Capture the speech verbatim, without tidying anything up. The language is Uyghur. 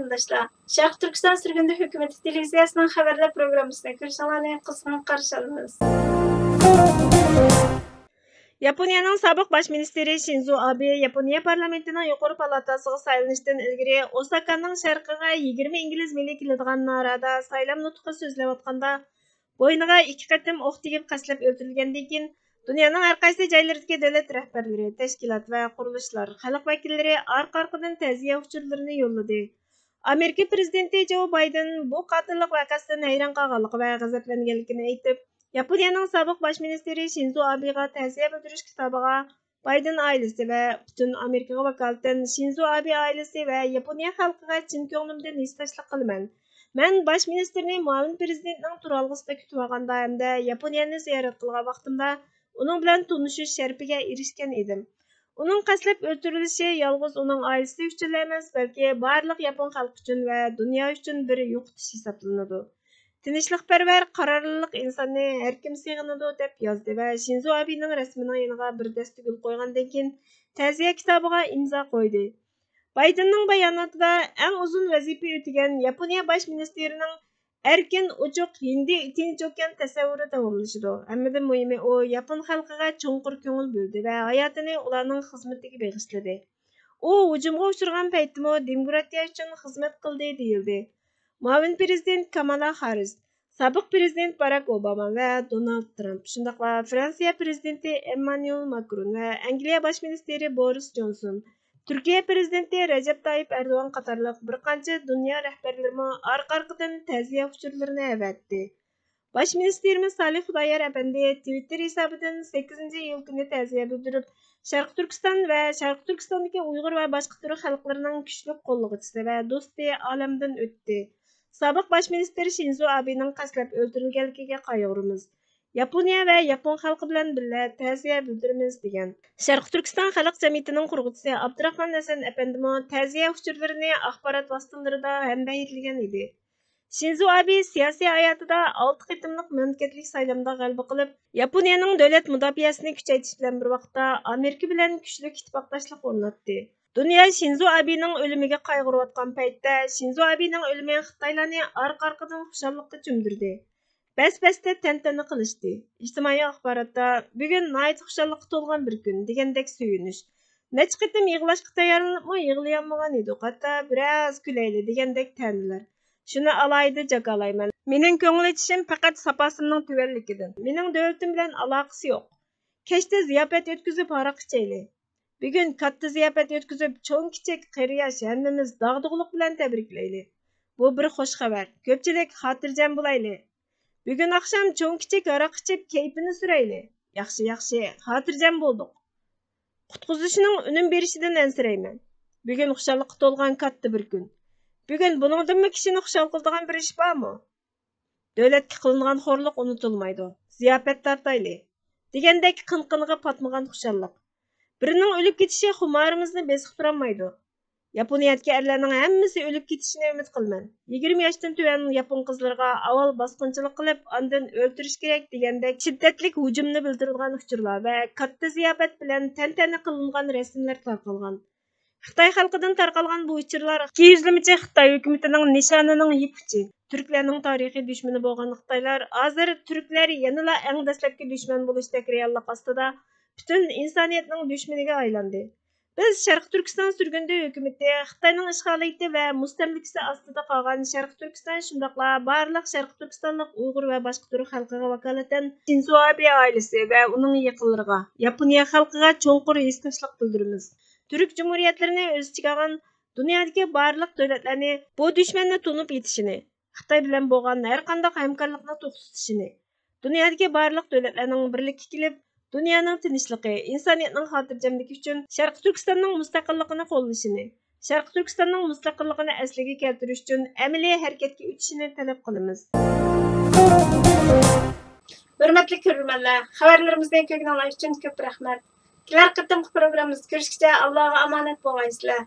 قېرىنداشلار، شەرقىي تۈركىستان سۈرگۈندە ھۆكۈمىتى تېلېۋىزىيەسىنىڭ خەۋەرلەر پروگراممىسىنى كۆرۈشۈڭلارنى قىزغىن قارشى ئالىمىز. ياپونىيەنىڭ سابىق باش مىنىستىرى شىنزو ئابې ياپونىيە پارلامېنتىنىڭ يۇقىرى پالاتاسىغا سايلىنىشتىن ئىلگىرى ئوساكانىڭ شەرقىگە يىگىرمە ئىنگلىز مىلى كېلىدىغان ناھاردا سايلام نۇتقى سۆزلەۋاتقاندا، بوينىغا ئىككى قېتىم ئوق تېگىپ قەستلەپ ئۆلتۈرۈلگەندىن كېيىن، دۇنيانىڭ ھەر قايسى جايلىرىدىكى دۆلەت رەھبەرلىرى، تەشكىلات ۋە قۇرۇلۇشلار، خەلق ۋەكىللىرى ئارقا-ئارقىدىن تەزىيە ئۇچۇرلىرىنى يوللىدى. ئامېرىكا پىرېزىدېنتى جو بايدېن بۇ قاتىللىق ۋەقەسىدىن ھەيران قالغانلىقى ۋە غەزەپلەنگەنلىكىنى ئېيتىپ، ياپونىيەنىڭ سابىق باش مىنىستىرى شىنزو ئابېغا تەزىيە بىلدۈرۈش خىتابىغا بايدېن ئائىلىسى ۋە پۈتۈن ئامېرىكىغا ۋاكالىتەن شىنزو ئابې ئائىلىسى ۋە ياپونىيە خەلقىگە چىن كۆڭلۈمدىن ھېسداشلىق قىلىمەن. مەن باش مىنىستىرنى مۇئاۋىن پىرېزىدېنتنىڭ تۇرالغۇسىدا كۈتۈۋالغاندا ھەمدە ياپونىيەنى زىيارەت قىلغان ۋاقتىمدا ئۇنىڭ بىلەن تونۇشۇش شەرىپىگە ئېرىشكەن ئىدىم. ئۇنىڭ قەستلەپ ئۆلتۈرۈلۈشى يالغۇز ئۇنىڭ ئائىلىسى ئۈچۈنلا ئەمەس، بەلكى بارلىق ياپون خەلقى ئۈچۈن ۋە دۇنيا ئۈچۈن بىر يوقىتىش ھېسابلىنىدۇ. تىنچلىقپەرۋەر، قارارلىق ئىنساننى ھەركىم سېغىنىدۇ، دەپ يازدى ۋە شىنزو ئابېنىڭ رەسىمىنىڭ يېنىغا بىر دەستە گۈل قويغاندىن كېيىن، تەزىيە كىتابىغا ئىمزا قويدى. بايدېننىڭ باياناتىدا ئەڭ ئۇزۇن ۋەزىپە ئۆتىگەن ياپونىيە باش مىنىستىرىنىڭ ئەركىن، ئوچۇق، ھىندى، تىنچ ئوكيان تەسەۋۋۇرى داۋاملىشىدۇ. ھەممىدىن مۇھىمى، ئۇ ياپون خەلقىگە چوڭقۇر كۆڭۈل بۆلدى ۋە ھاياتىنى ئۇلارنىڭ خىزمىتىگە بېغىشلىدى. ئۇ ھۇجۇمغا ئۇچرىغان پەيتتىمۇ دېموكراتىيە ئۈچۈن خىزمەت قىلدى، دېيىلدى. مۇئاۋىن پىرېزىدېنت كامالا خاررىس، سابىق پىرېزىدېنت باراك ئوباما ۋە دونالد ترامپ، شۇنداقلا فرانسىيە پىرېزىدېنتى ئېممانۇئېل ماكرون ۋە ئەنگلىيە باش مىنىستىرى بورىس جونسون، تۈركىيە پىرېزىدېنتى رەجەپ تايىپ ئەردوغان قاتارلىق بىر قانچە دۇنيا رەھبەرلىرىمۇ ئارقا-ئارقىدىن تەزىيە ئۇچۇرلىرىنى ئەۋەتتى. باش مىنىستىرىمىز سالىھ خۇدايار ئەپەندى تىۋىتتېر ھېسابىدىن سەككىزىنچى ئىيۇل كۈنى تەزىيە بىلدۈرۈپ، شەرقىي تۈركىستان ۋە شەرقىي تۈركىستاندىكى ئۇيغۇر ۋە باشقا تۈرك خەلقلىرىنىڭ كۈچلۈك قوللىغۇچىسى ۋە دوستى ئالەمدىن ئۆتتى. سابىق باش مىنىستىر شىنزو ئابېنىڭ قەستلەپ ئۆلتۈرۈلگەنلىكىگە قايغۇرىمىز. ياپونىيە ۋە ياپون خەلقى بىلەن بىللە تەزىيە بىلدۈرىمىز، دېگەن. شەرقىي تۈركىستان خەلق جەمئىيىتىنىڭ قۇرغۇچىسى ئابدۇراخمان ھەسەن ئەپەندىمۇ تەزىيە ئۇچۇرلىرىنى ئاخبارات ۋاسىتىلىرىدا ھەمبەھىرلىگەن ئىدى. شىنزو ئابې سىياسىي ھاياتىدا ئالتە قېتىملىق مەملىكەتلىك سايلامدا غەلىبە قىلىپ، ياپونىيەنىڭ دۆلەت مۇداپىئەسىنى كۈچەيتىش بىلەن بىر ۋاقىتتا ئامېرىكا بىلەن كۈچلۈك ئىتتىپاقداشلىق ئورناتتى. دۇنيا شىنزو ئابېنىڭ ئۆلۈمىگە قايغۇرۇۋاتقان پەيتتە، شىنزو ئابېنىڭ ئۆلۈمى خىتايلارنى ئارقا-ئارقىدىن خۇشاللىققا چۆمدۈردى. بەس-بەستە تەنتەنە قىلىشتى. ئىجتىمائىي ئاخباراتتا، «بۈگۈن ناھايىتى خۇشاللىققا تولغان بىر كۈن» دېگەندەك سۆيۈنۈش. نەچچە قېتىم يىغلاشقا تەييارلىنىپمۇ يىغلىيالمىغان ئىدۇق، ھەتتا «بىرئاز كۈلەيلى» دېگەندەك تەنىلەر. شۇنى ئالاھىدە جاكارلايمەن. مېنىڭ كۆڭۈل ئېچىشىم پەقەت ساپاسىمنىڭ تۆۋەنلىكىدىن. مېنىڭ دۆلىتىم بىلەن ئالاقىسى يوق. كەچتە زىياپەت ئۆتكۈزۈپ ھاراق ئىچەيلى. بۈگۈن كاتتا زىياپەت ئۆتكۈزۈپ، چوڭ-كىچىك، قېرى-ياش ھەممىمىز داغدۇغىلىق بىلەن تەبرىكلەيلى. بۇ بىر خوش خەۋەر. كۆپچىلىك خاتىرجەم بولايلى. بۈگۈن ئاخشام چوڭ-كىچىك ھاراق ئىچىپ، كەيپىنى سۈرەيلى. ياخشى، ياخشى، خاتىرجەم بولدۇق. قۇتقۇزۇشنىڭ ئۈنۈم بېرىشىدىن ئەنسىرەيمەن. بۈگۈن خۇشاللىققا تولغان كاتتا بىر كۈن. بۈگۈن بۇنىڭدىنمۇ كىشىنى خۇشال قىلىدىغان بىر ئىش بارمۇ؟ دۆلەتكە قىلىنغان خورلۇق ئۇنتۇلمايدۇ. زىياپەت تارتايلى. دېگەندەك قىن-قىنىغا پاتمىغان خۇشاللىق. بىرىنىڭ ئۆلۈپ كېتىشى خۇمارىمىزنى بېسىقتۇرالمايدۇ. ياپونىيەدىكى ئەرلەرنىڭ ھەممىسى ئۆلۈپ كېتىشىنى ئۈمىد قىلىمەن. يىگىرمە ياشتىن تۆۋەن ياپون قىزلىرىغا ئاۋۋال باسقۇنچىلىق قىلىپ، ئاندىن ئۆلتۈرۈش كېرەك دېگەندەك شىددەتلىك ھۇجۇمنى بىلدۈرىدىغان ئۇچۇرلار ۋە كاتتا زىياپەت بىلەن تەنتەنە قىلىنغان رەسىملەر تارقالغان. خىتاي خەلقىدىن تارقالغان بۇ ئۇچۇرلار ئىككى يۈزلىمىچە خىتاي ھۆكۈمىتىنىڭ نىشانىنىڭ يىپ ئۇچى. تۈركلەرنىڭ تارىخىي دۈشمىنى بولغان خىتايلار ھازىر تۈركلەر يەنىلا ئەڭ دەسلەپكى دۈشمەن بولۇشتەك رېئاللىق ئاستىدا پۈتۈن ئىنسانىيەتنىڭ دۈشمىنىگە ئايلاندى. بىز شەرقىي تۈركىستان سۈرگۈندە ھۆكۈمىتى خىتاينىڭ ئىشغالىيىتى ۋە مۇستەملىكىسى ئاستىدا قالغان شەرقىي تۈركىستان، شۇنداقلا بارلىق شەرقىي تۈركىستانلىق ئۇيغۇر ۋە باشقا تۈرك خەلقىگە ۋاكالىتەن شىنزو ئابې ئائىلىسى ۋە ئۇنىڭ يېقىنلىرىغا، ياپونىيە خەلقىگە چوڭقۇر ھېسداشلىق بىلدۈرىمىز. تۈرك جۇمھۇرىيەتلىرىنى ئۆز ئىچىگە ئالغان دۇنيادىكى بارلىق دۆلەتلەرنى بۇ دۈشمەننى تونۇپ يېتىشىنى، خىتاي بىلەن بولغان ھەر قانداق ھەمكارلىقنى توختىتىشىنى، دۇنيادىكى بارلىق دۆلەتلەرنىڭ بىرلىككە كېلىپ، دۇنيانىڭ تىنچلىقى، ئىنسانىيەتنىڭ خاتىرجەملىكى ئۈچۈن شەرقىي تۈركىستاننىڭ مۇستەقىللىقىنى قوللىشىنى، شەرقىي تۈركىستاننىڭ مۇستەقىللىقىنى ئەسلىگە كەلتۈرۈش ئۈچۈن ئەمەلىي ھەرىكەتكە ئۆتۈشىنى تەلەپ قىلىمىز. ھۆرمەتلىك كۆرۈرمەنلەر، خەۋەرلىرىمىزنى كۆرگىنىڭلار ئۈچۈن كۆپ رەھمەت. كېلەر قېتىمقى پروگراممىمىزدا كۆرۈشكىچە ئاللاغا ئامانەت بولغايسىلەر.